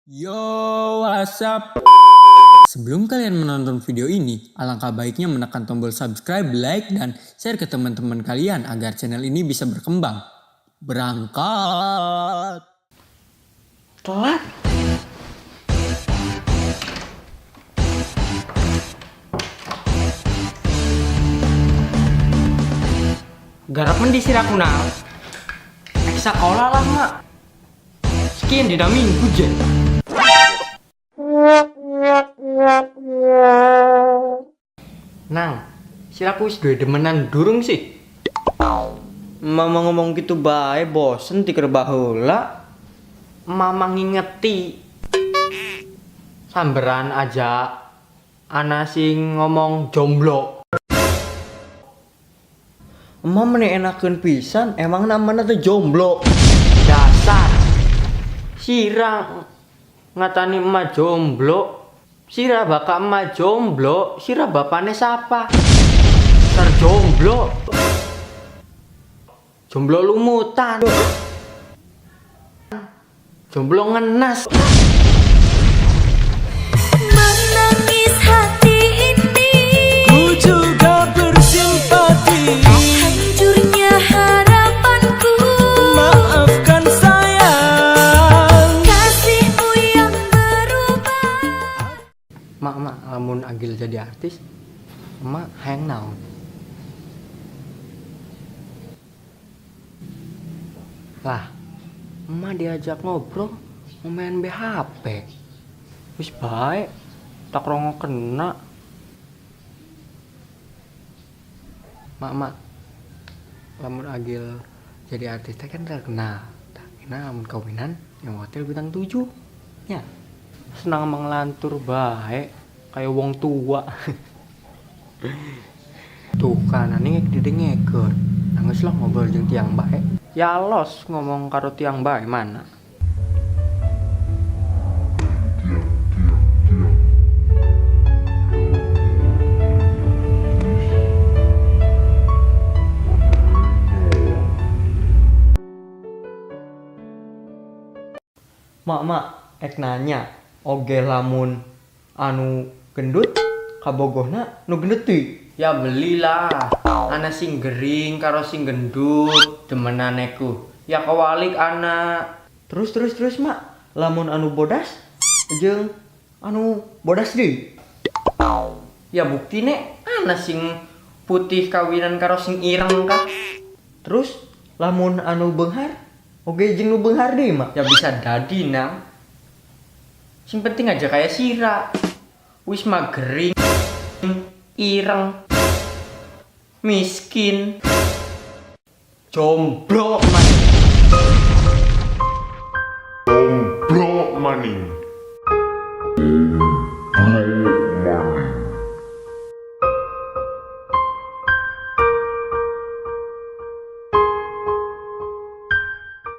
Yo, what's up? Sebelum kalian menonton video ini, alangkah baiknya menekan tombol subscribe, like, dan share ke teman-teman kalian agar channel ini bisa berkembang. Berangkat! Telat. Garap mendhi sira kunal. Ek sekolah lah, Mak. Sekian dina Minggu je. Nang, siraku wis duwe demenan durung sih? Mama ngomong gitu bae, bosen tikar baheula. Mama ngingeti. Samberan aja ana sing ngomong jomblo. Emak meni enakeun pisan, emang namanya teh jomblo? Dasar. Sira ngatani emak jomblo. Sira bakal emak jomblo, sira bapane siapa? Dasar jomblo. Jomblo lumutan. Jomblo ngenas. Menangis hati ini. Ku juga bersimpati. Hancurnya harapanku. Maafkan sayang. Kasihmu yang berubah. Mak, mak, lamun Agil jadi artis, emak hayang naon? Lah, emak diajak ngobrol, mau main BHP. Wis baik, tak rongo kena. Mak, mak, lamun Agil jadi artis teh kan terkenal. Tak kena lamun kawinan yang hotel bintang 7. Ya, senang mengelantur baik kayak wong tua. Tuh kan ini didengekeun. Nangis lah ngobrol jeung tiang bae. Ya los ngomong karo tiang bae mana. Mak, mak, ek nanya, oge lamun anu gendut kabogohna nu gendut ti? Ya belilah, ana sing gering karo sing gendut demenaneku. Ya kewalik ana. Terus terus terus mak, lamun anu bodas jeung anu bodas deui. Ya buktine ana sing putih kawinan karo sing ireng kah? Terus lamun anu beunghar oge jeung nu beunghar deui, mak. Ya bisa dadi nang. Sing penting aja kayak sira. Wis mah gering, ireng, miskin, jomblo maning. Jomblo maning.